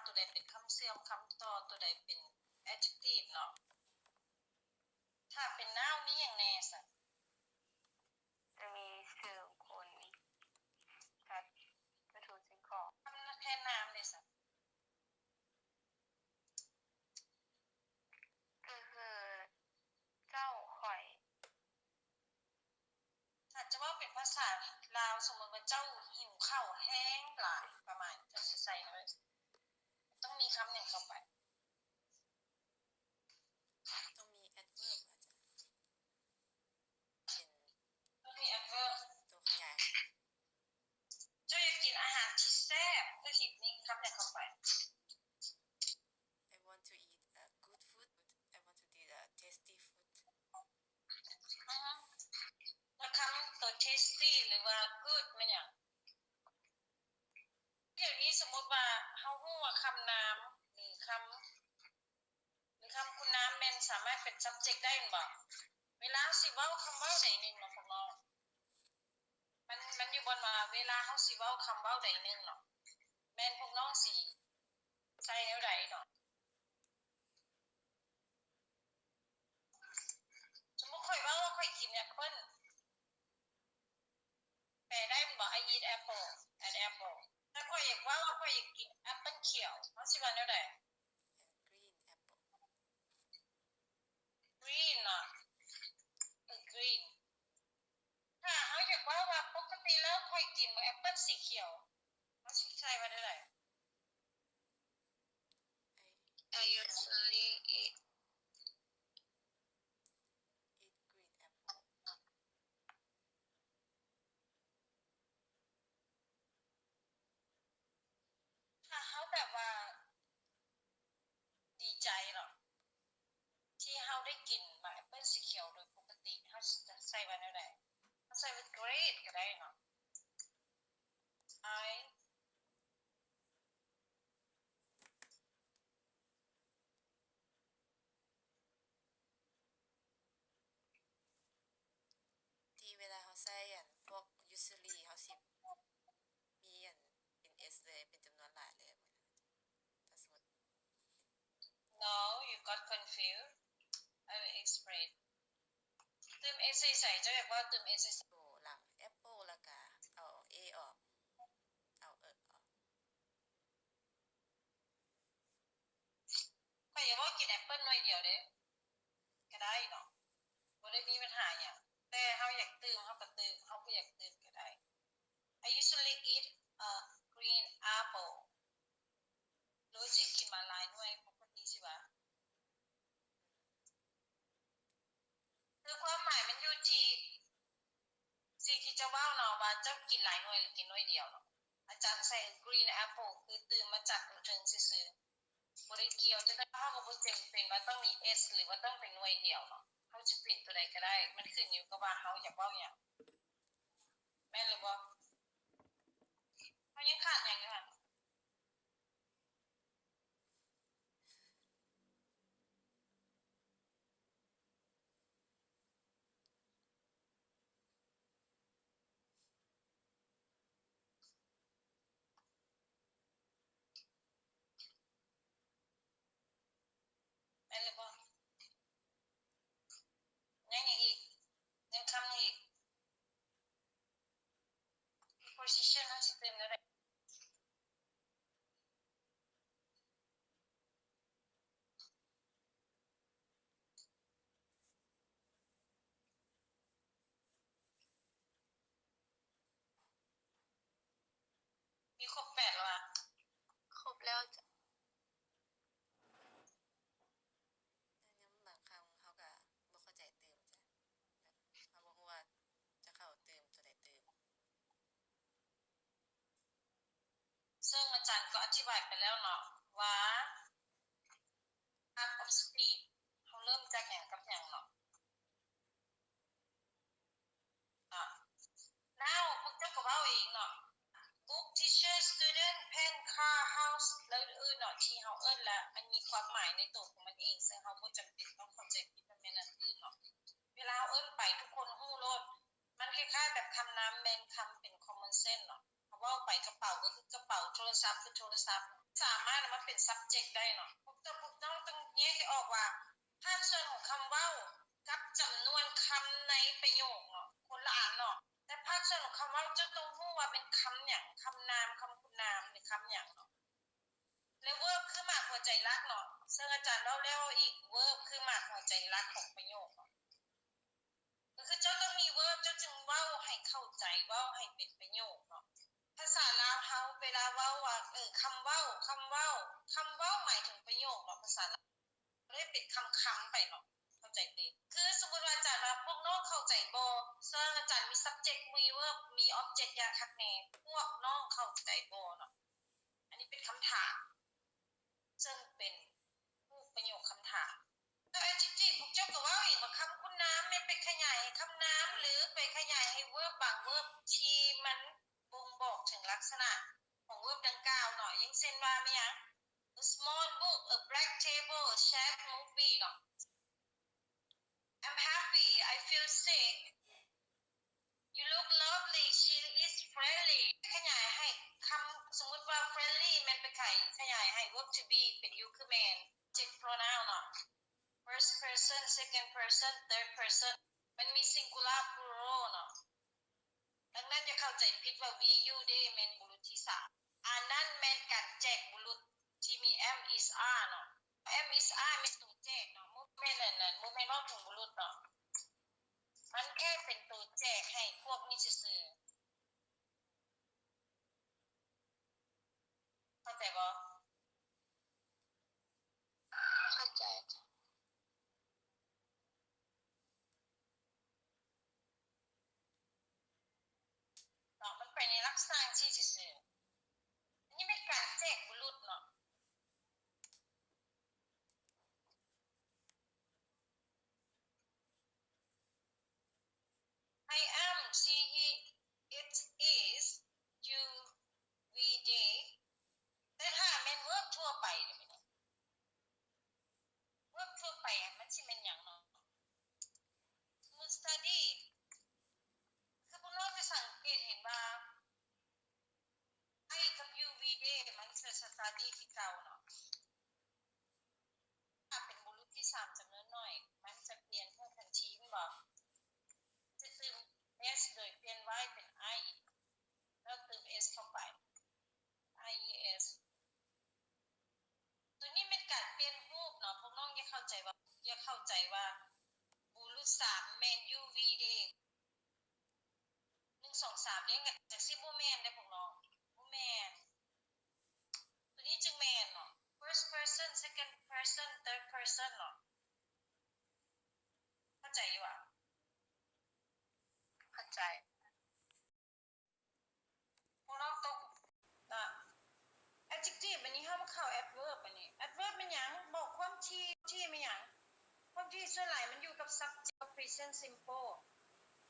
ຕົວໃດເປັນຄຳເຊື່ອມຄຳຕໍ່ ຕົວໃດເປັນ adjective ເນາະ. ຖ້າເປັນ noun ມີຫຍັງແດ່ຊະ? ຈະມີຊື່ຄົນ, ສັດ, ວັດຖຸ, ສິ່ງຂອງ. ຄຳແທນນາມເດຊະ? ຄື ຄື ເຈົ້າ, ຂ້ອຍ. ຖ້າຈະເວົ້າເປັນພາສາລາວ, ສົມມຸດວ່າເຈົ້າຫິວເຂົ້າແຮງຫຼາຍ ປະມານ ເຈົ້າຊິໃສ່ຫຍັງ? ຕ້ອງມີຄຳຫຍັງເຂົ້າໄປ? ຕ້ອງມີ adverb ອາຈານ. ເປັນ ຕ້ອງມີ adverb ຕົວຂະຫຍາຍ. ເຈົ້າຢາກກິນອາຫານທີ່ແຊບ, ເຈົ້າຊິມີຄຳຫຍັງເຂົ້າໄປ? I want to eat a good food. I want to eat a tasty food. ອືຮຶ ແລ້ວຄຳຕົວ tasty ຫຼືວ່າ good ແມ່ນຫຍັງ? ດຽວນີ້ສົມມຸດວ່າເຮົາຮູ້ວ່າຄຳນາມ ຫຼື ຄຳ ຫຼື ຄຳຄຸນນາມແມ່ນສາມາດເປັນ subject ໄດ້ແມ່ນບໍ່? ເວລາເຮົາຊິເວົ້າຄຳເວົ້າໃດໜຶ່ງເນາະພວກນ້ອງ, ມັນ ມັນຢູ່ບ່ອນວ່າເວລາເຮົາຊິເວົ້າຄຳເວົ້າໃດໜຶ່ງເນາະ, ແມ່ນພວກນ້ອງຊິໃສ່ແນວໃດເນາະ? ສົມມຸດຂ້ອຍເວົ້າວ່າຂ້ອຍກິນແອັບເປິ້ນ ແປໄດ້ແມ່ນບໍ່? I eat apple, an apple. ຖ້າຂ້ອຍຢາກເວົ້າວ່າຂ້ອຍຢາກກິນແອັບເປິ້ນຂຽວ, ເຮົາຊິວ່າແນວໃດ? Green apple. Green ເນາະ, ເອີ green. ຖ້າເຮົາຢາກເວົ້າວ່າປົກກະຕິແລ້ວຂ້ອຍກິນແອັບເປິ້ນສີຂຽວ, ເຮົາຊິໃສ່ວ່າແນວໃດ? I, I usually eat, eat green apple. ຖ້າເຮົາແບບວ່າດີໃຈເນາະ ທີ່ເຮົາໄດ້ກິນໝາກແອັບເປິ້ນສີຂຽວໂດຍປົກກະຕິ, ເຮົາຈະໃສ່ວ່າແນວໃດ? ເຮົາໃສ່ວ່າ great ກໍໄດ້ເນາະ. I ທີ່ເວລາເຮົາໃສ່ອັນພວກ usually ເຮົາຊິມີອັນເປັນ s ເລີຍ, ເປັນຈຳນວນຫຼາຍເລີຍ. ຖ້າສົມມຸດ No, you got confused. I will explain. ຕື່ມ s ໃສ່ໃສ? ເຈົ້າຢາກເວົ້າຕື່ມ s ໃສ່ໃສ? ໂຕຫຼັງ apple ແລ້ວກະເອົາ a ອອກ, ເອົາ e ອອກ. ຂ້ອຍຢາກເວົ້າກິນແອັບເປິ້ນໜ່ວຍດຽວເດ້ ກໍໄດ້ເນາະ, ບໍ່ໄດ້ມີບັນຫາຫຍັງ, ແຕ່ເຮົາຢາກຕື່ມເຮົາກໍຕື່ມ, ເຮົາບໍ່ຢາກຕື່ມກໍໄດ້. I usually eat a green apple. ໂດຍຊິກິນມາຫຼາຍໜ່ວຍປົກກະຕິຊິວ່າ ຄືຄວາມໝາຍມັນຢູ່ທີ່ ສິ່ງທີ່ເຈົ້າເວົ້າເນາະ ວ່າເຈົ້າກິນຫຼາຍໜ່ວຍ ຫຼື ກິນໜ່ວຍດຽວເນາະ. ອາຈານໃສ່ green apple ຄືຕື່ມມາຈາກຕົວເທິງຊື່ໆ ບໍ່ໄດ້ກ່ຽວ. ຈັ່ງໃດເຮົາກໍບໍ່ຈຳເປັນວ່າຕ້ອງມີ s ຫຼືວ່າຕ້ອງເປັນໜ່ວຍດຽວເນາະ, ເຮົາຊິເປັນຕົວໃດກໍໄດ້, ມັນຂຶ້ນຢູ່ກັບວ່າເຮົາຢາກເວົ້າຫຍັງ, ແມ່ນຫຼືບໍ່? ເຮົາຍັງຂາດຫຍັງຢູ່ຫັ້ນ? ແມ່ນຫຼືບໍ່? ຍັງຫຍັງອີກ? ຍັງຄຳຫຍັງອີກ? Preposition ເຮົາຊິເຕີມແນວໃດ? ມີຄົບແປດແລ້ວຫວາ? ຄົບແລ້ວຈ້ະ. ແຕ່ຍາມບາງຄັ້ງເຮົາກະບໍ່ເຂົ້າໃຈຕື່ມຈ້ະ, ແບບເຮົາບໍ່ຮູ້ວ່າຈະເຂົ້າຕື່ມຕົວໃດຕື່ມ. ເຊິ່ງອາຈານກໍອະທິບາຍໄປແລ້ວເນາະ ວ່າ verb of speech ເຮົາເລີ່ມຈາກຫຍັງກັບຫຍັງເນາະ. ອາ now ພວກເຈົ້າກໍເວົ້າເອງເນາະ book, teacher, student, pen, car, house ແລະ ອື່ນໆເນາະ ທີ່ເຮົາເອີ້ນລະມັນມີຄວາມໝາຍໃນໂຕຂອງມັນເອງ, ເຊິ່ງເຮົາບໍ່ຈຳເປັນຕ້ອງເຂົ້າໃຈຜິດວ່າແມ່ນອັນອື່ນເນາະ. ເວລາເຮົາເອີ້ນໄປ ທຸກຄົນຮູ້ໂລດ. ມັນຄ້າຍໆແບບຄຳນາມແມ່ນຄຳເປັນ common sense ເນາະ. ເຮົາເວົ້າໄປ ກະເປົາກໍຄືກະເປົາ, ໂທລະສັບຄືໂທລະສັບ. ສາມາດນຳມາ subject ໄດ້ເນາະ. ພວກເຈົ້າ, ພວກເຈົ້າຕ້ອງແຍກໃຫ້ອອກວ່າ ພາກສ່ວນຂອງຄຳເວົ້າກັບຈຳນວນຄຳໃນປະໂຫຍກເນາະ ຄົນລະອັນເນາະ. ແຕ່ພາກສ່ວນຂອງຄຳເວົ້າ ເຈົ້າຕ້ອງຮູ້ວ່າເປັນຄຳຫຍັງ, ຄຳນາມ, ຄຳຄຸນນາມ ຫຼື ຄຳຫຍັງເນາະ. ແລະ verb ຄືໝາກຫົວໃຈຫຼັກເນາະ. ເຊິ່ງອາຈານເວົ້າແລ້ວເວົ້າອີກ, verb ຄືໝາກຫົວໃຈຫຼັກຂອງປະໂຫຍກເນາະ. ກໍຄືເຈົ້າຕ້ອງມີ verb ເຈົ້າຈຶ່ງເວົ້າໃຫ້ເຂົ້າໃຈ, ເວົ້າໃຫ້ເປັນປະໂຫຍກເນາະ. ພາສາລາວເຮົາເວລາເວົ້າວ່າ ເອີ ຄຳເວົ້າ, ຄຳເວົ້າ, ຄຳເວົ້າໝາຍເຖິງປະໂຫຍກເນາະ. ພາສາລາວ ເລີຍເປັນຄຳໆໄປເນາະ, ເຂົ້າໃຈເດ້. ຄືສົມມຸດວ່າອາຈານວ່າພວກນ້ອງເຂົ້າໃຈບໍ່? ເຊິ່ງອາຈານມີ subject ມີ verb ມີ object ຢ່າງຄັກແນ່, ພວກນ້ອງເຂົ້າໃຈບໍ່ເນາະ? ອັນນີ້ເປັນຄຳຖາມ ເຊິ່ງເປັນຮູບປະໂຫຍກຄຳຖາມ. ແລ້ວ adjective ພວກເຈົ້າກໍເວົ້າເອງວ່າຄຳຄຸນນາມແມ່ນໄປຂະຫຍາຍໃຫ້ຄຳນາມ ຫຼື ໄປຂະຫຍາຍໃຫ້ verb ບາງ verb ທີ່ມັນບົ່ງບອກເຖິງລັກສະນະຂອງ verb ດັ່ງກ່າວເນາະ. ຢ່າງເຊັ່ນວ່າແມ່ນຫຍັງ? A small book, a black table, a sad movie ເນາະ. I'm happy, I feel sick. You look lovely, she is friendly. ຂະຫຍາຍໃຫ້ຄຳ, ສົມມຸດວ່າ friendly ແມ່ນໄປຂະຫຍາຍໃຫ້ verb to be ເປັນ you ຄື man, subject pronoun ເນາະ. First person, second person, third person ມັນມີ singular, plural ເນາະ. ດັ່ງນັ້ນ ຢ່າເຂົ້າໃຈຜິດວ່າ we, you, they ແມ່ນບຸລຸດທີສາມ. ອັນນັ້ນແມ່ນການແຈກບຸລຸດທີ່ມີ am, is, are ເນາະ. Am, is, are ແມ່ນໂຕແຈກເນາະ, ບໍ່ແມ່ນອັນນັ້ນ, ບໍ່ແມ່ນເວົ້າເຖິງບຸລຸດເນາະ. ມັນແຄ່ເປັນໂຕແຈກໃຫ້ພວກນີ້ຊື່ໆ. ເຂົ້າໃຈບໍ່? ເຂົ້າໃຈ. ເນາະ, ມັນໄປໃນລັກສະນະຈັ່ງຊີ້ຊື່ໆ. ອັນນີ້ແມ່ນການແຈກບຸລຸດເນາະ. I am, she, he, it, is, you, we, they. ແຕ່ຖ້າແມ່ນ verb ທົ່ວໄປເດ verb ທົ່ວໄປຫັ້ນມັນຊິແມ່ນຫຍັງເນາະ? ສະມຸດ study ຄືພວກນ້ອງຈະສັງເກດເຫັນວ່າ I ກັບ you, we, they ມັນຈະ study ຄືເກົ່າເນາະ. ຖ້າເປັນບຸລຸດທີສາມຈຳນວນໜ້ອຍ ມັນຈະປ່ຽນຮູບທັນທີແມ່ນບໍ່? ຈະຕື່ມ s ໂດຍປ່ຽນ y ເປັນ I ແລ້ວຕື່ມ s ເຂົ້າໄປ. I E S ໂຕນີ້ແມ່ນການປ່ຽນຮູບເນາະ. ພວກນ້ອງຢ່າເຂົ້າໃຈວ່າ, ຢ່າເຂົ້າໃຈວ່າບຸລຸດສາມແມ່ນ you, we, they ໜຶ່ງ ສອງ ສາມ ລຽງກັນຈັ່ງຊີ້ ບໍ່ແມ່ນເດ້ພວກນ້ອງ, ບໍ່ແມ່ນ. ໂຕນີ້ຈຶ່ງແມ່ນເນາະ, first person, second person, third person ເນາະ. ເຂົ້າໃຈຢູ່ຫວາ? ເຂົ້າໃຈ. ພວກນ້ອງຕົກນະ. Adjective ອັນນີ້ເຮົາມາເຂົ້າ adverb ອັນນີ້. Adverb ແມ່ນຫຍັງ? ບອກຄວາມຖີ່, ຖີ່ແມ່ນຫຍັງ? ຄວາມຖີ່ສ່ວນຫຼາຍມັນຢູ່ກັບ subject ກັບ present simple.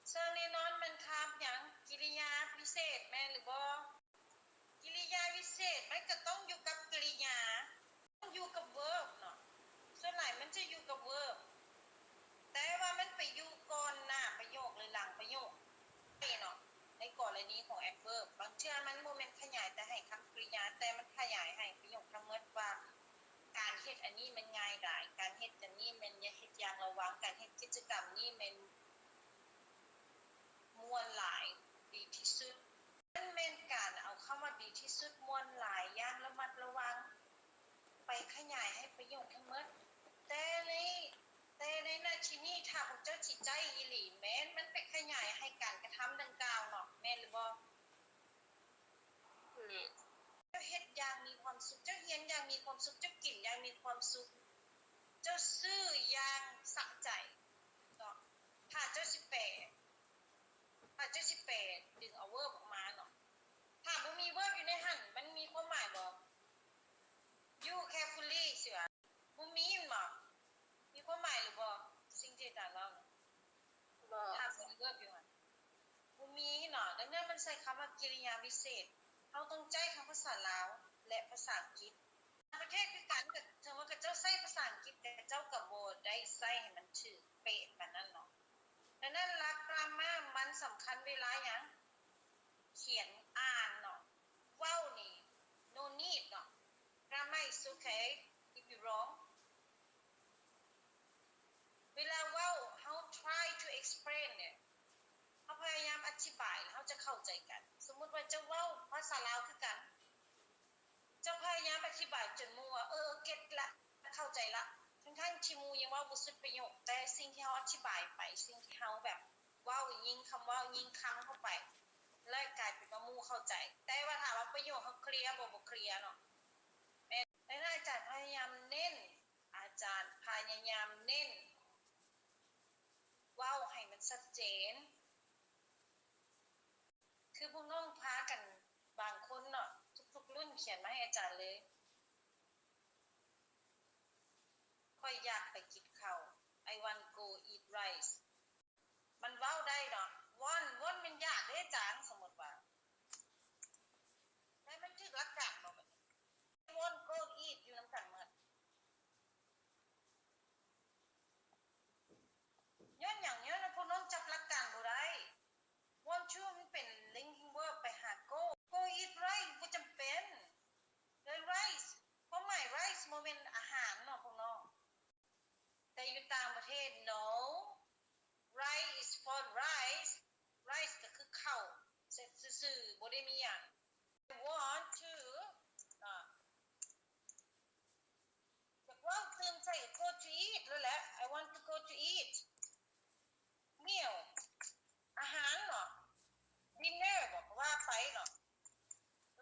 ເຊິ່ງແນ່ນອນມັນຄາບຫຍັງ? ກິລິຍາພິເສດແມ່ນຫຼືບໍ່? ກິລິຍາວິເສດມັນກໍຕ້ອງຢູ່ກັບກິລິຍາ, ຢູ່ກັບ verb ເນາະ. ສ່ວນຫຼາຍມັນຈະຢູ່ກັບ verb ແຕ່ວ່າມັນໄປຢູ່ກ່ອນໜ້າປະໂຫຍກ ຫຼື ຫຼັງປະໂຫຍກເນາະ. ໃນກໍລະນີຂອງ adverb ບາງເທື່ອມັນບໍ່ແມ່ນຂະຫຍາຍແຕ່ໃຫ້ຄຳກິລິຍາ, ແຕ່ມັນຂະຫຍາຍໃຫ້ປະໂຫຍກທັງໝົດວ່າ ການເຮັດອັນນີ້ແມ່ນງ່າຍດາຍ, ການເຮັດອັນນີ້ແມ່ນເຮັດຢ່າງລະວັງ, ການເຮັດກິດຈະກຳນີ້ແມ່ນມ່ວນຫຼາຍ, ດີທີ່ສຸດ. ມັນແມ່ນການເອົາຄຳວ່າດີທີ່ສຸດ, ມ່ວນຫຼາຍ, ຢ່າງລະມັດລະວັງ ໄປຂະຫຍາຍໃຫ້ປະໂຫຍກທັງໝົດ. ແຕ່ໃນ, ແຕ່ໃນນາທີນີ້ ຖ້າພວກເຈົ້າຊິໃຊ້ອີ່ຫຼີ, ແມ່ນມັນໄປຂະຫຍາຍໃຫ້ການກະທຳດັ່ງກ່າວເນາະ, ແມ່ນຫຼືບໍ່? ແມ່ນ. ເຈົ້າເຮັດຢ່າງມີຄວາມສຸກ, ເຈົ້າຮຽນຢ່າງມີຄວາມສຸກ, ເຈົ້າກິນຢ່າງມີຄວາມສຸກ, ເຈົ້າຊື້ຢ່າງສະໃຈເນາະ. ຖ້າເຈົ້າຊິແປ, ຖ້າເຈົ້າຊິແປ, ດຶງເອົາ verb ອອກມາເນາະ. ຖ້າບໍ່ມີ verb ຢູ່ໃນຫັ້ນ, ມັນມີຄວາມໝາຍບໍ່? You carefully ຊິວ່າ ບໍ່ມີແມ່ນບໍ່? ມີຄວາມໝາຍຫຼືບໍ່ ສິ່ງທີ່ອາຈານເວົ້ານະ? ບໍ່. ຖ້າບໍ່ມີ verb ຢູ່ຫັ້ນ ບໍ່ມີເນາະ. ດັ່ງນັ້ນມັນໃຊ້ຄຳວ່າກິລິຍາວິເສດ. ເຮົາຕ້ອງໃຊ້ທັງພາສາລາວ ແລະ ພາສາອັງກິດ. ຕ່າງປະເທດຄືກັນ, ເຖິງວ່າເຂົາເຈົ້າໃຊ້ພາສາອັງກິດ, ເຂົາເຈົ້າກໍບໍ່ໄດ້ໃຊ້ໃຫ້ມັນຖືກເປະປານນັ້ນເນາະ. ດັ່ງນັ້ນ ຫຼັກ grammar ມັນສຳຄັນເວລາຫຍັງ? ຂຽນ, ອ່ານເນາະ. ເວົ້ານີ້ no need ເນາະ. Grammar is okay. ປາຍໄປ ສິ່ງທີ່ເຮົາແບບເວົ້າ ຍິງຄຳເວົ້າ ຍິງຄຳເຂົ້າໄປ ແລະກາຍເປັນວ່າໝູ່ເຂົ້າໃຈ. ແຕ່ວ່າຖາມວ່າປະໂຫຍກເຮົາເຄລຍບໍ່? ບໍ່ເຄລຍເນາະ. ແມ່ນ ດັ່ງນັ້ນອາຈານພະຍາຍາມເນັ້ນ ອາຈານພະຍາຍາມເນັ້ນເວົ້າໃຫ້ມັນຊັດເຈນ. ຄືພວກນ້ອງພາກັນບາງຄົນເນາະ ທຸກໆລຸ້ນຂຽນມາໃຫ້ອາຈານເລີຍ. ຂ້ອຍຢາກໄປກິນເຂົ້າ. I want go eat rice. ມັນເວົ້າໄດ້ເນາະ. Want want ແມ່ນຢາກເດ້ອາຈານ. ສົມມຸດວ່າ ແຕ່ມັນຖືກຫຼັກການບໍ່ບັດນີ້? Want go eat ຢູ່ນຳກັນໝົດ. ຍ້ອນຫຍັງ? ຍ້ອນວ່າພວກນ້ອງຈັບຫຼັກການບໍ່ໄດ້. Want to ມັນເປັນ linking verb ໄປຫາ go. Go eat rice ບໍ່ຈຳເປັນ. ແລະ rice ຄວາມໝາຍ rice ບໍ່ແມ່ນອາຫານເນາະພວກນ້ອງ. ແຕ່ຢູ່ຕ່າງປະເທດ no, rice is for rice. Rice ກໍຄືເຂົ້າຊື່ໆ ບໍ່ໄດ້ມີຫຍັງ. I want to ອາ ຢາກເວົ້າຕື່ມໃສ່ go to eat ໂລດແຫຼະ. I want to go to eat meal ອາຫານເນາະ. Dinner ບໍ່ ກໍວ່າໄປເນາະ.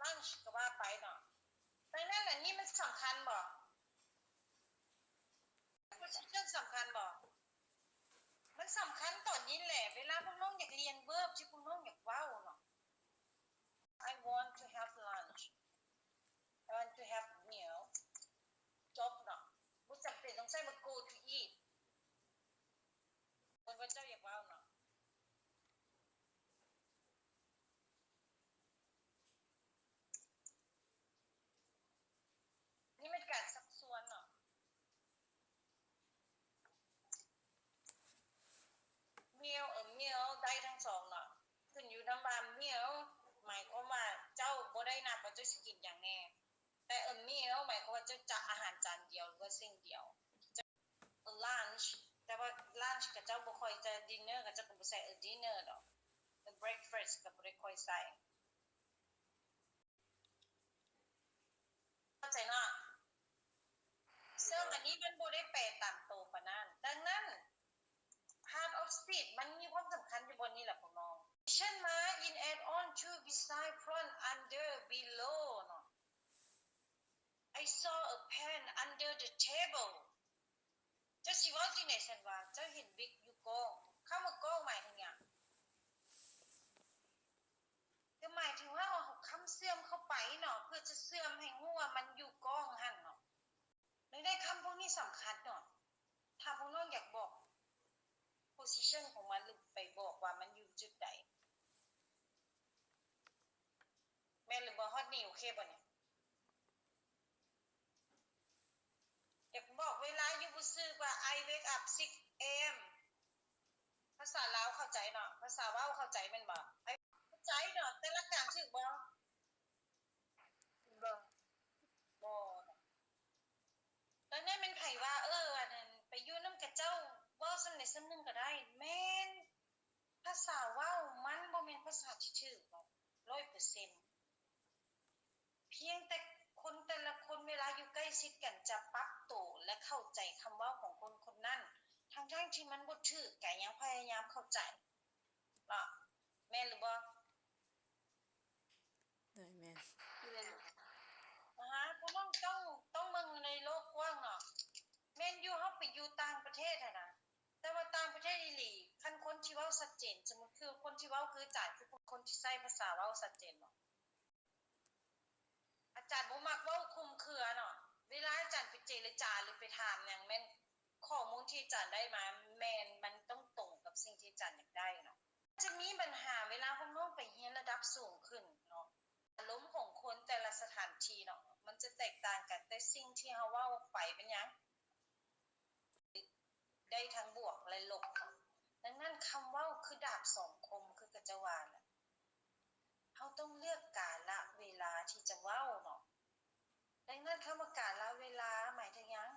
Lunch ກໍວ່າໄປເນາະ. ດັ່ງນັ້ນ ອັນນີ້ມັນສຳຄັນບໍ່? Preposition ສຳຄັນບໍ່? ມັນສຳຄັນຕອນນີ້ແຫຼະ ເວລາພວກນ້ອງຢາກລຽນ verb ທີ່ພວກນ້ອງຢາກເວົ້າເນາະ. I want to have lunch. I want to have meal. ຈົບເນາະ. ບໍ່ຈຳເປັນຕ້ອງໃຊ້ວ່າ go to eat ເພິ່ນວ່າເຈົ້າຢາກເວົ້າເນາະ. ນີ້ແມ່ນການຊັກຊວນເນາະ. Meal ເອີ meal ໄດ້ທັງສອງເນາະ. ຂຶ້ນຢູ່ນຳວ່າ meal ໝາຍຄວາມວ່າເຈົ້າບໍ່ໄດ້ນັບວ່າເຈົ້າຊິກິນຫຍັງແດ່. ແຕ່ a meal ໝາຍຄວາມວ່າເຈົ້າຈະອາຫານຈານດຽວ ຫຼືວ່າສິ່ງດຽວ. A lunch ແຕ່ວ່າ lunch ຂະເຈົ້າບໍ່ຄ່ອຍໃຊ້. Dinner ຂະເຈົ້າກໍບໍ່ໃຊ້ a dinner ດອກ. A breakfast ກໍບໍ່ໄດ້ຄ່ອຍໃຊ້. ເຂົ້າໃຈເນາະ. ເຊິ່ງອັນນີ້ມັນບໍ່ໄດ້ແປຕາມໂຕປານນັ້ນ. ດັ່ງນັ້ນ part of speech ມັນມີຄວາມສຳຄັນຢູ່ບ່ອນນີ້ແຫຼະພວກນ້ອງ. ເຊັ່ນມາ in, at, on, to, beside, front, under, below ເນາະ. I saw a pen under the table. ເຈົ້າຊິເວົ້າຈັ່ງໃດຊັ້ນວ່າ ເຈົ້າເຫັນວິກຢູ່ກ້ອງ? ຄຳວ່າກ້ອງໝາຍເຖິງຫຍັງ? ກໍໝາຍເຖິງວ່າເອົາຄຳເຊື່ອມເຂົ້າໄປເນາະ ເພື່ອຈະເຊື່ອມໃຫ້ຮູ້ວ່າມັນຢູ່ກ້ອງຫັ້ນເນາະ. ດັ່ງນັ້ນ ຄຳພວກນີ້ສຳຄັນເນາະ. ຖ້າພວກນ້ອງຢາກບອກ position ຂອງມັນ ຫຼື ໄປບອກວ່າມັນຢູ່ຈຸດໃດ ແມ່ນຫຼືບໍ່? ຮອດນີ້ໂອເຄບໍ່ນີ້? ຢາກບອກເວລາຢູ່ບໍ່ຊື່ວ່າ I wake up six a.m. ພາສາລາວເຂົ້າໃຈເນາະ ພາສາເວົ້າເຂົ້າໃຈແມ່ນບໍ່? ເຂົ້າໃຈເນາະ ແຕ່ຫຼັກການຖືກບໍ່? ບໍ່ ບໍ່ເນາະ. ແລ້ວແນ່ແມ່ນໃຜວ່າ ເອີ ອັນນັ້ນ ໄປຢູ່ນຳຂະເຈົ້າ ເວົ້າສ່ຳໃດສ່ຳໜຶ່ງກໍໄດ້ ແມ່ນ ພາສາເວົ້າມັນບໍ່ແມ່ນພາສາທີ່ຖືກ ຮ້ອຍເປີເຊັນ. ພຽງແຕ່ຄົນແຕ່ລະຄົນເວລາຢູ່ໃກ້ຊິດກັນຈະປັບໂຕ ແລະ ເຂົ້າໃຈຄຳເວົ້າຂອງຄົນຄົນນັ້ນ ທັງໆທີ່ມັນບໍ່ຖືກ ກະຍັງພະຍາຍາມເຂົ້າໃຈເນາະ. ແມ່ນຫຼືບໍ່? ໂດຍ ແມ່ນ. ອາຮະ ພວກນ້ອງຕ້ອງ ຕ້ອງເບິ່ງໃນໂລກກວ້າງເນາະ. ແມ່ນຢູ່ ເຮົາໄປຢູ່ຕ່າງປະເທດຫັ້ນນະ ແຕ່ວ່າຕ່າງປະເທດອີ່ຫຼີ ຄັນຄົນທີ່ເວົ້າຊັດເຈນ ສົມມຸດຄືຄົນທີ່ເວົ້າຄືອາຈານ ຄືຄົນທີ່ໃຊ້ພາສາເວົ້າຊັດເຈນເນາະ. ອາຈານບໍ່ມັກເວົ້າຄຸມເຄືອເນາະ. ເວລາອາຈານໄປເຈລະຈາ ຫຼື ໄປຖາມຫຍັງ ແມ່ນຂໍ້ມູນທີ່ອາຈານໄດ້ມາ ແມ່ນມັນຕ້ອງຕົງກັບສິ່ງທີ່ອາຈານຢາກໄດ້ເນາະ. ຈະມີບັນຫາເວລາພວກນ້ອງໄປຮຽນລະດັບສູງຂຶ້ນເນາະ. ອາລົມຂອງຄົນແຕ່ລະສະຖານທີ່ເນາະ ມັນຈະແຕກຕ່າງກັນ, ແຕ່ສິ່ງທີ່ເຮົາເວົ້າອອກໄປແມ່ນຫຍັງ? ໄດ້ທັງບວກ ແລະ ລົບ. ດັ່ງນັ້ນ ຄຳເວົ້າຄືດາບສອງຄົມ ຄືເຂົາເຈົ້າວ່າແຫຼະ. ເຮົາຕ້ອງເລືອກກາລະເວລາທີ່ຈະເວົ້າເນາະ. ດັ່ງນັ້ນ ຄຳວ່າກາລະເວລາໝາຍເຖິງຫຍັງ?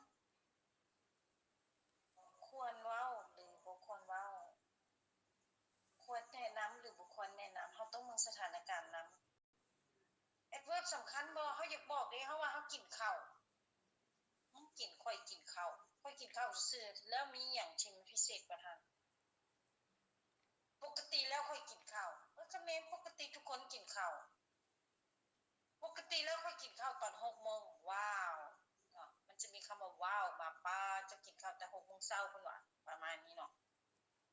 ຄວນເວົ້າ ຫຼື ບໍ່ຄວນເວົ້າ? ຄວນແນະນຳ ຫຼື ບໍ່ຄວນແນະນຳ? ເຮົາຕ້ອງເບິ່ງສະຖານະການນຳ. ແອັດເວີບສຳຄັນບໍ່? ເຮົາຢາກບອກເດ້ ເຮົາວ່າເຮົາກິນເຂົ້າ. ຫືມ? ກິນ ຂ້ອຍກິນເຂົ້າ. ຂ້ອຍກິນເຂົ້າຊື່ໆ ແລ້ວມີຫຍັງທີ່ມັນພິເສດກວ່າຫັ້ນ? ຂ້ອຍກິນເຂົ້າ. ເອີ ກໍແມ່ນ, ປົກກະຕິທຸກຄົນກິນເຂົ້າ. ປົກກະຕິແລ້ວຂ້ອຍກິນເຂົ້າຕອນຫົກໂມງ. ວ້າວ ເນາະ, ມັນຈະມີຄຳວ່າ ວ້າວ ມາ, ປ້າ, ເຈົ້າກິນເຂົ້າແຕ່ຫົກໂມງເຊົ້າພຸ້ນຫວາ, ປະມານນີ້ເນາະ.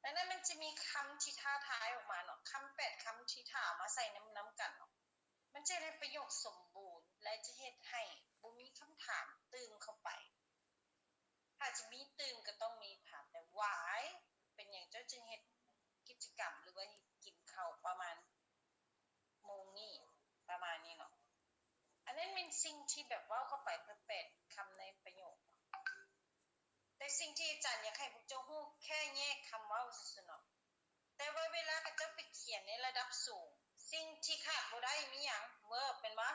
ດັ່ງນັ້ນມັນຈະມີຄຳທີ່ທ້າທາຍອອກມາເນາະ, ຄຳແປດຄຳທີ່ຖ້າເອົາມາໃສ່ນຳ, ນຳກັນເນາະ, ມັນຈະເຮັດໃຫ້ປະໂຫຍກສົມບູນ ແລະ ຈະເຮັດໃຫ້ບໍ່ມີຄຳຖາມຕື່ມເຂົ້າໄປ. ຖ້າຈະມີຕື່ມກໍຕ້ອງມີຖາມແຕ່ Why? ເປັນຫຍັງເຈົ້າຈຶ່ງເຮັດກິດຈະກຳ ຫຼືວ່າກິນເຂົ້າປະມານໂມງນີ້ ປະມານນີ້ເນາະ. ອັນນັ້ນແມ່ນສິ່ງທີ່ແບບເວົ້າເຂົ້າໄປເພື່ອແປດຄຳໃນປະໂຫຍກ. ແຕ່ສິ່ງທີ່ອາຈານຢາກໃຫ້ພວກເຈົ້າຮູ້ແຄ່ແຍກຄຳເວົ້າຊື່ໆເນາະ. ແຕ່ວ່າເວລາເຂົາເຈົ້າໄປຂຽນໃນລະດັບສູງ, ສິ່ງທີ່ຂາດບໍ່ໄດ້ມີຫຍັງ? Verb ແມ່ນບໍ່?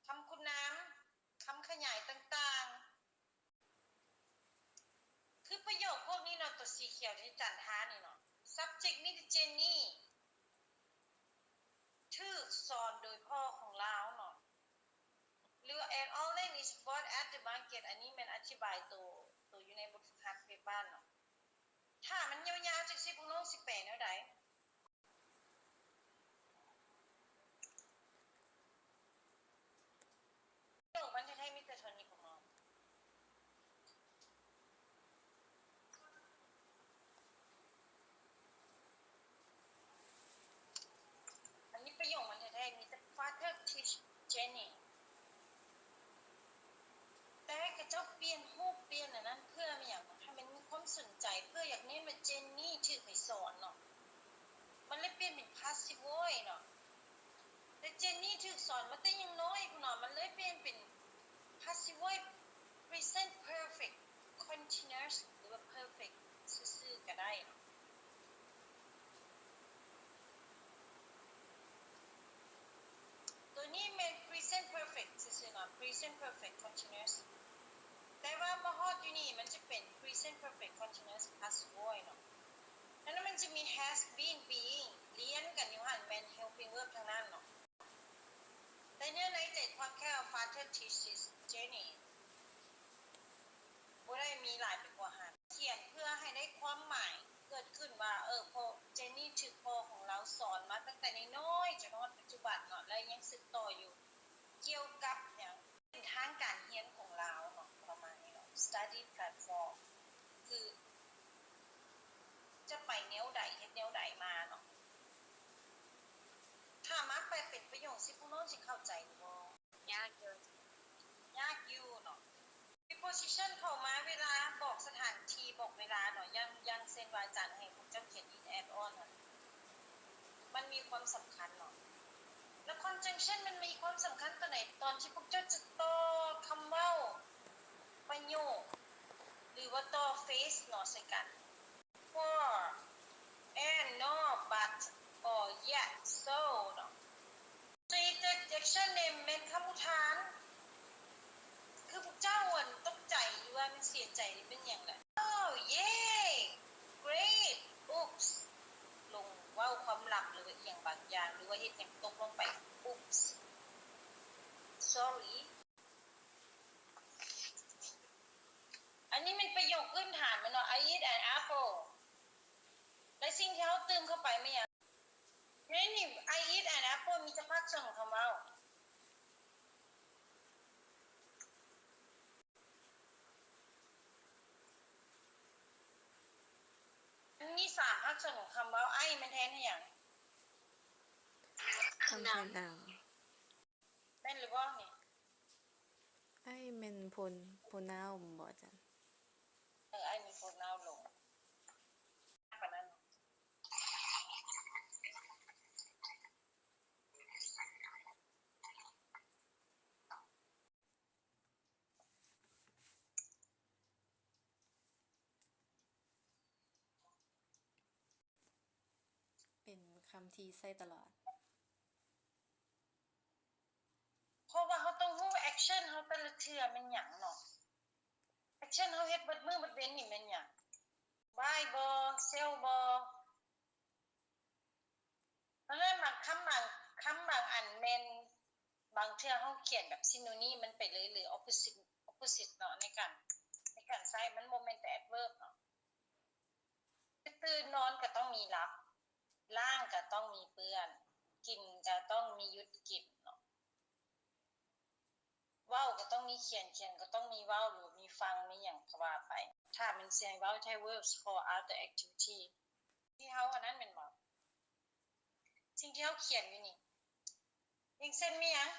ຄຳຄຸນນາມ, ຄຳຂະຫຍາຍຕ່າງໆ. ຄືປະໂຫຍກພວກນີ້ເນາະ, ຕົວສີຂຽວທີ່ອາຈານທານີ້ເນາະ, Subject ມີແຕ່ Jenny ຖືກສອນໂດຍພໍ່ຂອງລາວເນາະ ຫຼືວ່າ and Alan is bought at the market. ອັນນີ້ແມ່ນອະທິບາຍໂຕ, ໂຕຢູ່ໃນບົດຝຶກຫັດເວບບ້ານເນາະ. ຖ້າມັນຍາວໆຈັ່ງຊີ້ ພວກນ້ອງຊິແປແນວໃດ? ປະໂຫຍກມັນແທ້ໆມີແຕ່ເທົ່ານີ້ພວກນ້ອງ. ອັນນີ້ປະໂຫຍກມັນແທ້ໆມີແຕ່ Father teach Jenny. ແຕ່ເຂົາເຈົ້າປ່ຽນຮູບປ່ຽນອັນນັ້ນເພື່ອແມ່ນຫຍັງ? ໃຫ້ມັນມີຄວາມສົນໃຈ, ເພື່ອຢາກເນັ້ນວ່າ Jenny ຖືກໃຫ້ສອນເນາະ, ມັນເລີຍປ່ຽນເປັນ passive voice ເນາະ. ແຕ່ Jenny ຖືກສອນມາແຕ່ຍັງນ້ອຍພຸ້ນເນາະ, ມັນເລີຍປ່ຽນເປັນ passive voice present perfect continuous ຫຼືວ່າ perfect ຊື່ໆກໍໄດ້ເນາະ. ໂຕນີ້ແມ່ນ present perfect ຊື່ໆເນາະ, present perfect continuous. ແຕ່ວ່າມາຮອດຢູ່ນີ້ມັນຈະເປັນ present perfect continuous passive voice ເນາະ. ນັ້ນມັນຈະມີ has been, being ລຽນກັນຢູ່ຫັ້ນ, ແມ່ນ helping verb ທັງນັ້ນເນາະ. ແຕ່ເນື້ອໃນໃຈຄວາມແຄ່ວ່າ Father teaches Jenny ບໍ່ໄດ້ມີຫຼາຍໄປກວ່າຫັ້ນ. ຂຽນເພື່ອໃຫ້ໄດ້ຄວາມໝາຍເກີດຂຶ້ນວ່າ ເອີ ພໍ່ Jenny ຖືກພໍ່ຂອງລາວສອນມາຕັ້ງແຕ່ນ້ອຍໆ ຈົນຮອດປັດຈຸບັນເນາະ, ແລະ ຍັງສືບຕໍ່ຢູ່. ກ່ຽວກັບຫຍັງ? ເສັ້ນທາງການຮຽນຂອງລາວເນາະ, ປະມານນີ້ເນາະ, study platform ຄືຈະໄປແນວໃດ, ເຮັດແນວໃດມາເນາະ. ຖ້າມາແປເປັນປະໂຫຍກຊິ ພວກນ້ອງຊິເຂົ້າໃຈຫຼືບໍ່? ຍາກຢູ່. ຍາກຢູ່ເນາະ. Preposition ເຂົ້າມາເວລາບອກສະຖານທີ່, ບອກເວລາເນາະ, ຢ່າງ, ຢ່າງເຊັ່ນວ່າອາຈານໃຫ້ພວກເຈົ້າຂຽນ it, at, on ຫັ້ນ, ມັນມີຄວາມສຳຄັນເນາະ. ແລ້ວ conjunction ມັນມີຄວາມສຳຄັນຕອນໃດ? ຕອນທີ່ພວກເຈົ້າຈະຕໍ່ຄຳເວົ້າ, ປະໂຫຍກ ຫຼືວ່າຕໍ່ phrase ເນາະ ໃສ່ກັນ. For, and, nor, but, or yet, so ເນາະ. So if the action name ແມ່ນຄຳອຸທານ, ຄືພວກເຈົ້າ ອັນ ຕົກໃຈ ຫຼືວ່າມັນເສຍໃຈ ຫຼືແມ່ນຫຍັງລະ? Oh, yay! Great! Oops! ຫຼົງເວົ້າຄວາມລັບ ຫຼືວ່າອີ່ຫຍັງບາງຢ່າງ ຫຼືວ່າເຮັດຫຍັງຕົກລົງໄປ. Oops! Sorry! ອັນນີ້ແມ່ນປະໂຫຍກພື້ນຖານແມ່ນບໍ່? I eat an apple. ແລະສິ່ງທີ່ເຮົາຕື່ມເຂົ້າໄປແມ່ນຫຍັງ? ໃນນີ້ I eat an apple ມີແຕ່ພາກສ່ວນຂອງຄຳເວົ້າ. ມັນມີສາມພາກສ່ວນຂອງຄຳເວົ້າ. I ແມ່ນແທນໃຫ້ຫຍັງ? ຄຳຖາມ. ແມ່ນຫຼືບໍ່ນີ້? I ແມ່ນ pro- pronoun ບໍ່ອາຈານ? ເອີ I ແມ່ນ pronoun ລົງ. ປານນັ້ນ. ເປັນຄຳທີ່ໃຊ້ຕະຫຼອດ. ເພາະວ່າເຮົາຕ້ອງຮູ້ action ເຮົາແຕ່ລະເທື່ອແມ່ນຫຍັງເນາະ. action ເຮົາເຮັດເບິດມື້ເບິດເວັນນີ້ແມ່ນຫຍັງ? buy ບໍ່? sell ບໍ່? ເພາະນັ້ນບາງຄຳ ບາງຄຳບາງອັນແມ່ນ ບາງເທື່ອເຮົາຂຽນແບບ synonym ມັນໄປເລີຍ ຫຼື opposite opposite ເນາະ ໃນການ ໃນການໃຊ້ ມັນບໍ່ແມ່ນແຕ່ adverb ເນາະ. ຕື່ນນອນກໍຕ້ອງມີຫຼັບ. ລ້າງກໍຕ້ອງມີເປື້ອນ, ກິນກໍຕ້ອງມີຢຸດກິນເນາະ, ເວົ້າກໍຕ້ອງມີຂຽນ, ຂຽນກໍຕ້ອງມີເວົ້າ ຫຼືມີຟັງ ມີຫຍັງກໍວ່າໄປ. ຖ້າແມ່ນຊິໃຫ້ເວົ້າ ໃຊ້ verbs for other activity ທີ່ເຮົາອັນນັ້ນແມ່ນບໍ່? ສິ່ງທີ່ເຮົາຂຽນຢູ່ນີ້ ຢ່າງເຊັ່ນມີຫຍັງ?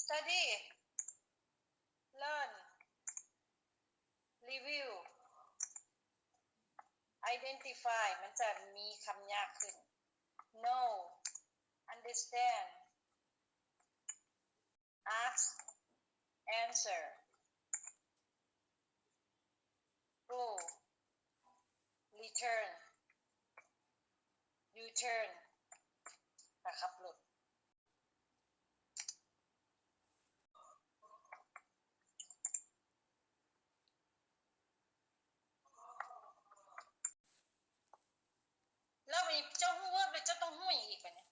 Study, learn, review, identify ມັນຈະມີຄຳຍາກຂຶ້ນ. Know, understand, ask, answer, go, return, U-turn ຖ້າຂັບລົດ. ແລ້ວບາດນີ້ເຈົ້າຮູ້ເວີບແລ້ວ ເຈົ້າຕ້ອງຮູ້ຫຍັງອີກບາດນີ້?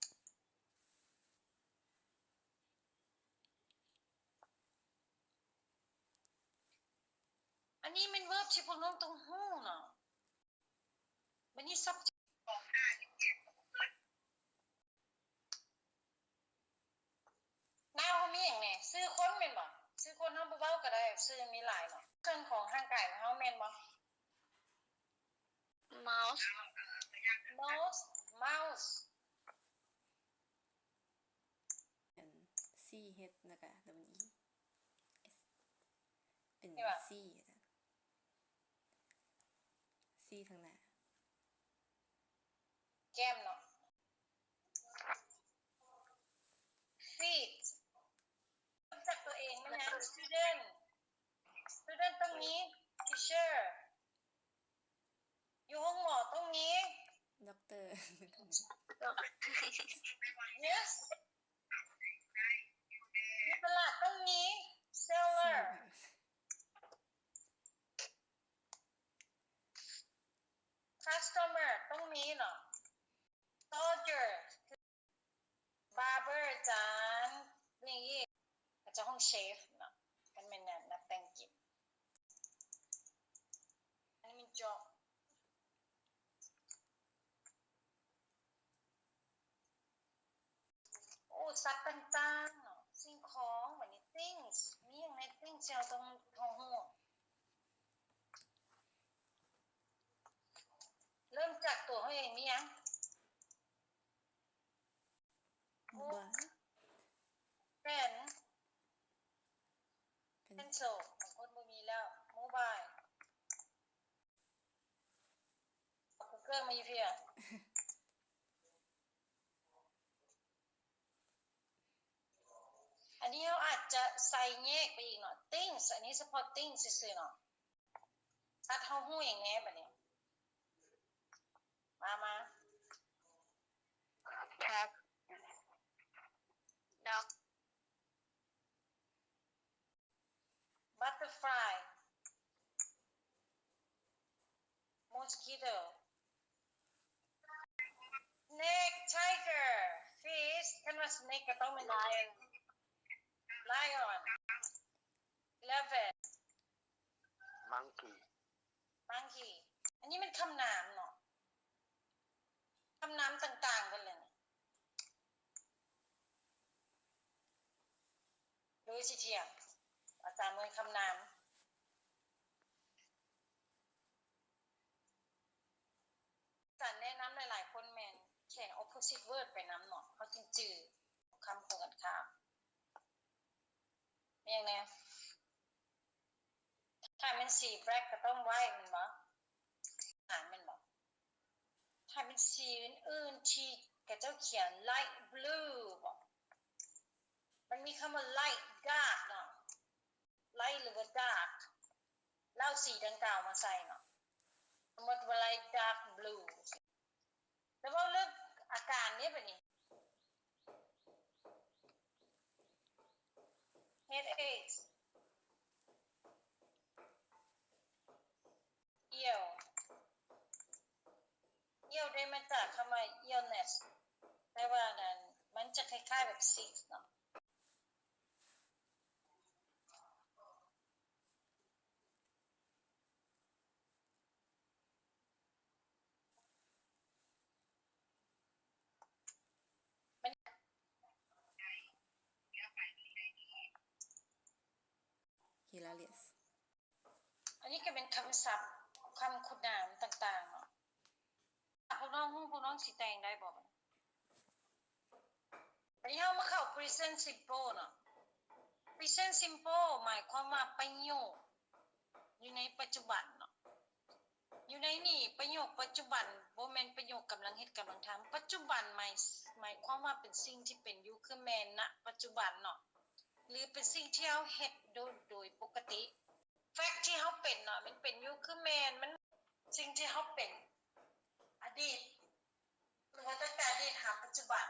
ອັນນີ້ແມ່ນເວີບທີ່ພວກນ້ອງຕ້ອງຮູ້ເນາະ. ບາດນີ້ subject now ເຮົາມີຫຍັງແດ່? ຊື່ຄົນແມ່ນບໍ່? ຊື່ຄົນເຮົາບໍ່ເວົ້າກໍໄດ້, ຊື່ມີຫຼາຍເນາະ. ເຄື່ອງຂອງຮ່າງກາຍຂອງເຮົາແມ່ນບໍ່? Mouse. Nose, mouse. ອັນ C H ແລ້ວກະ W E S ເປັນ C ອາຈານ C ທາງໜ້າ ແກ້ມເນາະ. Feet ຮູ້ຈັກຕົວເອງແມ່ນຫຍັງ? Student. Student ຕ້ອງມີ teacher. ຢູ່ໂຮງໝໍຕ້ອງມີ Doctor. Yes. ຢູ່ຕະຫຼາດຕ້ອງມີ Seller. Customer ຕ້ອງມີເນາະ. Soldier. Barber ຈານ ນີ້ອີກ ເຂົາເຈົ້າຫ້ອງ chef ເນາະ ຄັນແມ່ນນັກແຕ່ງກິນ. ອັນນີ້ແມ່ນ job. ໂອ້ ສັດຕ່າງໆເນາະ ສິ່ງຂອງ. ບາດນີ້ things ມີຫຍັງແດ່ things ທີ່ເຮົາຕ້ອງ ເຮົາຮູ້? ເລີ່ມຈາກຕົວເຮົາເອງ ມີຫຍັງ? ບໍ່ ເປັນ ເປັນ pencil ບາງຄົນບໍ່ມີແລ້ວ. Mobile. Google ມາຢູ່ເພຍ. ອັນນີ້ເຮົາອາດຈະໃສ່ແຍກໄປອີກເນາະ things ອັນນີ້ສະເພາະ things ຊື່ໆເນາະ. ສັດເຮົາຮູ້ຫຍັງແດ່ບາດນີ້? ມາ ມາ cat, dog, butterfly, mosquito, snake, tiger, fish. ຄັນວ່າ snake ກໍຕ້ອງແມ່ນ lion, elephant, monkey, monkey. ອັນນີ້ແມ່ນຄຳນາມເນາະ ຄຳນາມຕ່າງໆເບິດເລີຍ. ໂດຍຊິຖຽງອາຈານເມືອງຄຳນາມ. ອາຈານແນະນຳຫຼາຍໆຄົນແມ່ນຂຽນ opposite word ໄປນຳເນາະ ເຮົາຈຶ່ງຈື່ຄຳກົງກັນຂ້າມ. ມີຫຍັງແດ່? ຖ້າແມ່ນສີ black ກໍຕ້ອງ white ແມ່ນບໍ່? ອ່ານແມ່ນບໍ່? ຖ້າແມ່ນສີອື່ນໆທີ່ເຂົາເຈົ້າຂຽນ light blue ບໍ? ມັນມີຄຳວ່າ light dark ເນາະ light ຫຼືວ່າ dark ແລ້ວເອົາສີດັ່ງກ່າວມາໃສ່ເນາະ ສົມມຸດວ່າ light dark blue. ແລ້ວເວົ້າເລື່ອງອາການເດ້ບາດນີ້ headaches, ill, ill ໄດ້ມາຈາກຄຳວ່າ illness ແປວ່ານັ້ນ ມັນຈະຄ້າຍໆແບບ sick ເນາະ. Hilarious. ອັນນີ້ກໍເປັນຄຳສັບ, ຄຳຄຸນນາມຕ່າງໆເນາະ. ຖ້າພວກນ້ອງຮູ້, ພວກນ້ອງຊິແຕ່ງໄດ້ບໍ່? ບັດນີ້ເຮົາມາເຂົ້າ present simple ເນາະ. Present simple ໝາຍຄວາມວ່າປະໂຫຍກຢູ່ໃນປັດຈຸບັນເນາະ. ຢູ່ໃນນີ້ ປະໂຫຍກປັດຈຸບັນ ບໍ່ແມ່ນປະໂຫຍກກຳລັງເຮັດ, ກຳລັງທຳ. ປັດຈຸບັນໝາຍ, ໝາຍຄວາມວ່າເປັນສິ່ງທີ່ເປັນຢູ່, ຄືແມ່ນນະປັດຈຸບັນເນາະ ຫຼື ເປັນສິ່ງທີ່ເຮົາເຮັດໂດຍ, ໂດຍປົກກະຕິ. Fact ທີ່ເຮົາເປັນເນາະ, ມັນເປັນຢູ່, ຄືແມ່ນ, ມັນ, ສິ່ງທີ່ເຮົາເປັນ, ອະດີດ ຫຼືວ່າຕັ້ງແຕ່ອະດີດຫາປັດຈຸບັນ.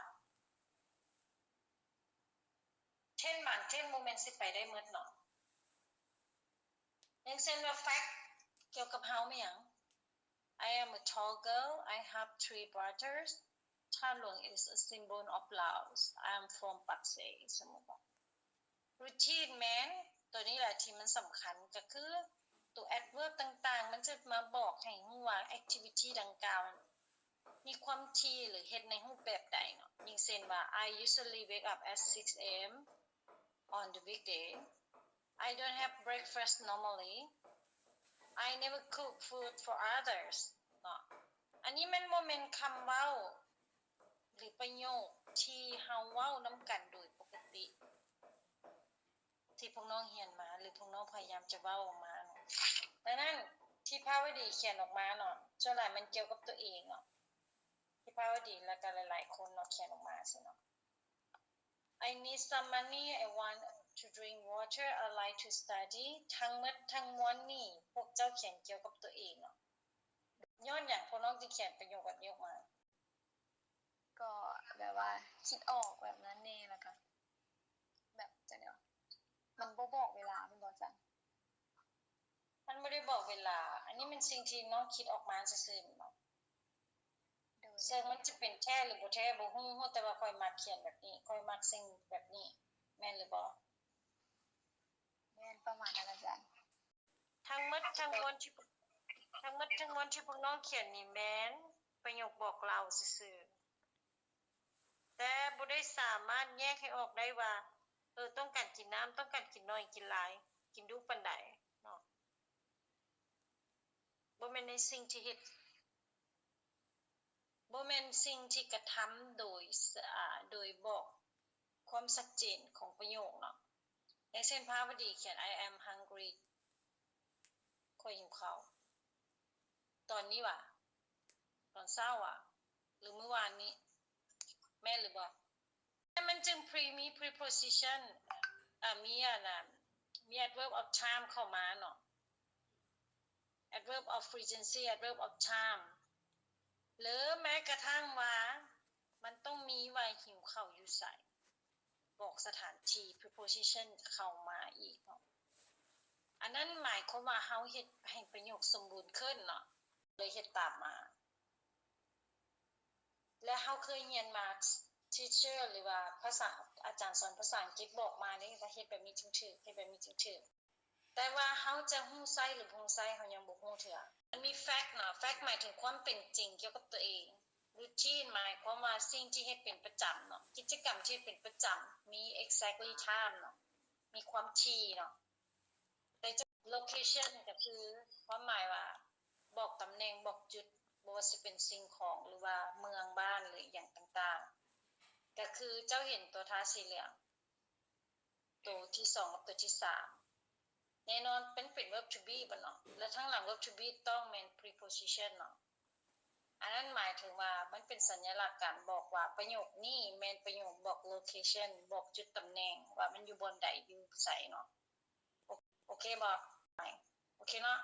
Tense ບາງ tense ບໍ່ແມ່ນຊິໄປໄດ້ໝົດເນາະ. ຢ່າງເຊັ່ນວ່າ fact ກ່ຽວກັບເຮົາແມ່ນຫຍັງ? I am a tall girl. I have three brothers. ທາດຫຼວງ is a symbol of Laos. I am from ປາກເຊ ສົມມຸດວ່າ. Routine ແມ່ນ ຕົວນີ້ແຫຼະທີ່ມັນສຳຄັນ, ກໍຄືຕົວ adverb ຕ່າງໆ ມັນຈະມາບອກໃຫ້ຮູ້ວ່າ activity ດັ່ງກ່າວ ມີຄວາມຖີ່ ຫຼື ເຮັດໃນຮູບແບບໃດເນາະ. ຢ່າງເຊັ່ນວ່າ I usually wake up at six a.m. on the weekday. I don't have breakfast normally. I never cook food for others ເນາະ. ອັນນີ້ມັນບໍ່ແມ່ນຄຳເວົ້າ ຫຼື ປະໂຫຍກທີ່ເຮົາເວົ້ານຳກັນໂດຍປົກກະຕິ ທີ່ພວກນ້ອງຮຽນມາ ຫຼື ພວກນ້ອງພະຍາຍາມຈະເວົ້າອອກມາເນາະ. ດັ່ງນັ້ນ ທີ່ພາວະດີຂຽນອອກມາເນາະ ສ່ວນຫຼາຍມັນກ່ຽວກັບຕົວເອງເນາະ, ທີ່ພາວະດີ ແລ້ວກໍຫຼາຍໆຄົນເນາະ ຂຽນອອກມາຊີ້ເນາະ. I need some money. I want to drink water. I like to study. ທັງໝົດທັງມວນນີ້ ພວກເຈົ້າຂຽນກ່ຽວກັບຕົວເອງເນາະ. ຍ້ອນຫຍັງພວກນ້ອງຈຶ່ງຂຽນປະໂຫຍກແບບນີ້ອອກມາ? ກໍແບບວ່າຄິດອອກແບບນັ້ນແດ່ ແລ້ວກໍແບບຈັ່ງໃດວະ ມັນບໍ່ບອກເວລາແມ່ນບໍ່? ຈັ່ງ ມັນບໍ່ໄດ້ບອກເວລາ, ອັນນີ້ແມ່ນສິ່ງທີ່ນ້ອງຄິດອອກມາຊື່ໆເນາະ. ໂດຍ ເຊິ່ງມັນຈະເປັນແທ້ຫຼືບໍ່ແທ້ບໍ່ຮູ້, ຮູ້ແຕ່ວ່າຂ້ອຍມັກຂຽນແບບນີ້, ຂ້ອຍມັກສິ່ງແບບນີ້, ແມ່ນຫຼືບໍ່? ແມ່ນ ປະມານນັ້ນລະອາຈານ. ທັງໝົດທັງມວນທີ່, ທັງໝົດທັງມວນທີ່ພວກນ້ອງຂຽນນີ້ແມ່ນປະໂຫຍກບອກເລົ່າຊື່ໆ, ແຕ່ບໍ່ໄດ້ສາມາດແຍກໃຫ້ອອກໄດ້ວ່າ ເອີ ຕ້ອງການກິນນ້ຳ, ຕ້ອງການກິນໜ້ອຍ, ກິນຫຼາຍ, ກິນດຸປານໃດເນາະ. ບໍ່ແມ່ນໃນສິ່ງທີ່ເຮັດ, ບໍ່ແມ່ນສິ່ງທີ່ກະທຳໂດຍ, ອາ, ໂດຍບອກຄວາມຊັດເຈນຂອງປະໂຫຍກເນາະ. ຢ່າງເຊັ່ນ ພາວະດີຂຽນ I am hungry ຂ້ອຍຫິວເຂົ້າ. ຕອນນີ້ຫວາ? ຕອນເຊົ້າຫວາ? ຫຼືມື້ວານນີ້? ແມ່ນຫຼືບໍ່? ແຕ່ມັນຈຶ່ງ pre ມີ preposition ອາ ມີອັນນະ ມີ adverb of time ເຂົ້າມາເນາະ, adverb of frequency, adverb of time ຫຼືແມ້ກະທັ່ງວ່າມັນຕ້ອງມີວ່າຫິວເຂົ້າຢູ່ໃສ, ບອກສະຖານທີ່ preposition ເຂົ້າມາອີກເນາະ. ອັນນັ້ນໝາຍຄວາມວ່າເຮົາເຮັດໃຫ້ປະໂຫຍກສົມບູນຂຶ້ນເນາະ, ເລີຍເຮັດຕາມມາ. ແລະ ເຮົາເຄີຍຮຽນມາ teacher ຫຼືວ່າພາສາ, ອາຈານສອນພາສາອັງກິດບອກມາເດ້ ວ່າເຮັດແບບນີ້ຈຶ່ງຖືກ, ເຮັດແບບນີ້ຈຶ່ງຖືກ. ແຕ່ວ່າເຮົາຈະຮູ້ໃຊ້ ຫຼື ບໍ່ຮູ້ໃຊ້ ເຮົາຍັງບໍ່ຮູ້ເທື່ອ. ມັນມີ fact ເນາະ, fact ໝາຍເຖິງຄວາມເປັນຈິງກ່ຽວກັບຕົວເອງ. Routine ໝາຍຄວາມວ່າສິ່ງທີ່ເຮັດເປັນປະຈຳເນາະ, ກິດຈະກຳທີ່ເຮັດເປັນປະຈຳ, ມີ exactly time ເນາະ, ມີຄວາມຖີ່ເນາະ. ແຕ່ location ກໍຄືຄວາມໝາຍວ່າບອກຕຳແໜ່ງ, ບອກຈຸດ, ບໍ່ວ່າຊິເປັນສິ່ງຂອງ ຫຼືວ່າເມືອງ, ບ້ານ ຫຼື ອີ່ຫຍັງຕ່າງໆ. ກໍຄືເຈົ້າເຫັນຕົວທາດສີເຫຼືອງ ໂຕທີສອງກັບໂຕທີສາມ ແນ່ນອນເປັນ, ເປັນ verb to be ບໍ່ເນາະ, ແລະ ທາງຫຼັງ verb to be ຕ້ອງແມ່ນ preposition ເນາະ. ອັນນັ້ນໝາຍເຖິງວ່າມັນເປັນສັນຍະລັກການບອກວ່າປະໂຫຍກນີ້ແມ່ນປະໂຫຍກບອກ location ບອກຈຸດຕຳແໜ່ງວ່າມັນຢູ່ບ່ອນໃດ ຢູ່ໃສເນາະ. ໂອ, ໂອເຄບໍ່? ໂອເຄເນາະ.